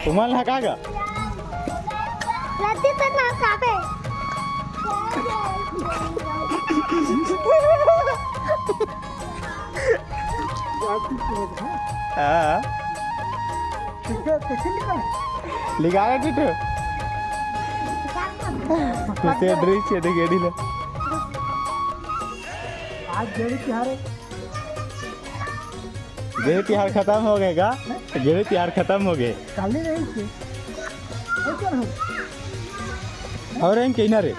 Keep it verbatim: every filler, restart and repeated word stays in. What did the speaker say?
तुमन ला का गा? रद्दी तक ना कापे। हाँ। लिखा है टिटू। तुझे ड्रिंक से देखे ढीला। आज जेड़ी तिहार है। जेड़ी तिहार खत्म हो गए का? जेड़ी तिहार खत्म हो गए। काली नहीं थी। वो क्या हो? और हम कहना रे।